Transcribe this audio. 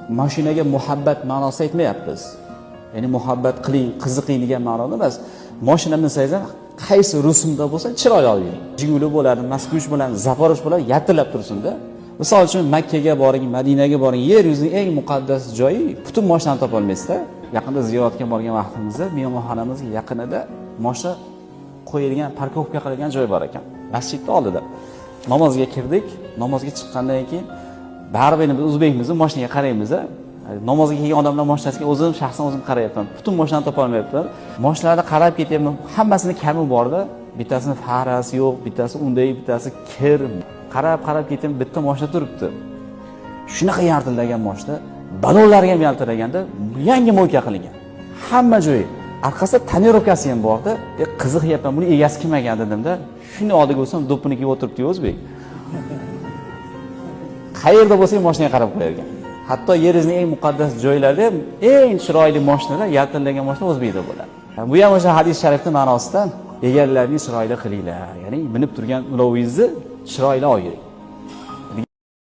Mashinaga muhabbat ma'nosida aytmayapmiz. Ya'ni muhabbat qiling, qiziqing degan ma'noda emas. Mashina minsangiz ham qaysi rusumda bo'lsa chiroyli olib yuring. Jiguli bo'ladi, Moskvich bo'ladi, Zaporoj bo'ladi, yaltirab tursin-da. Misol uchun Makkaga boring, Madinaga boring, yer yuzining eng muqaddas joyi, butun mashinani topolmaysizda. Yaqinda ziyoratga borgan vaqtimizda mehmonxonamizga yaqinida mashina qo'yilgan, парковка qilingan joy bor ekan. Masjidni oldida. Namozga kirdik, namozga chiqqandan keyin baribir endi biz o'zbekmiz, mashinaga qaraymiz. Namozga kelgan odamlar mashinasiga o'zim shaxsan o'zim qarayapman. Butun mashinani topolmayapman. Mashinalarni qarab ketyapman, hammasini kami borda. Bittasini farasi yo'q, bittasi unday, bittasi kir. Qarab qarab ketyapman, bitta mashina turibdi. Shunaqa yaltillagan mashina, balonlari ham yaltiraganda, yangi мойка qilingan. Hamma joyi. Orqasida тонировка si ham borda. Qiziqyapman, buni egasi kim ekan dedimda. Shuni oldiga bo'lsam, do'ppini kiyib o'tiribdi o'zbek. Qayerda bo'lsa ham mashinaga qarab qo'yar ekan. Hatto yer yuzining eng muqaddas joylarida ham eng chiroyli mashinalar, yaltillagan mashina o'zbekda bo'ladi. Bu ham o'sha hadis sharifning ma'nosida egarlarni chiroyli qilinglar. Ya'ni minib turgan ulovingizni chiroyli olib yuring.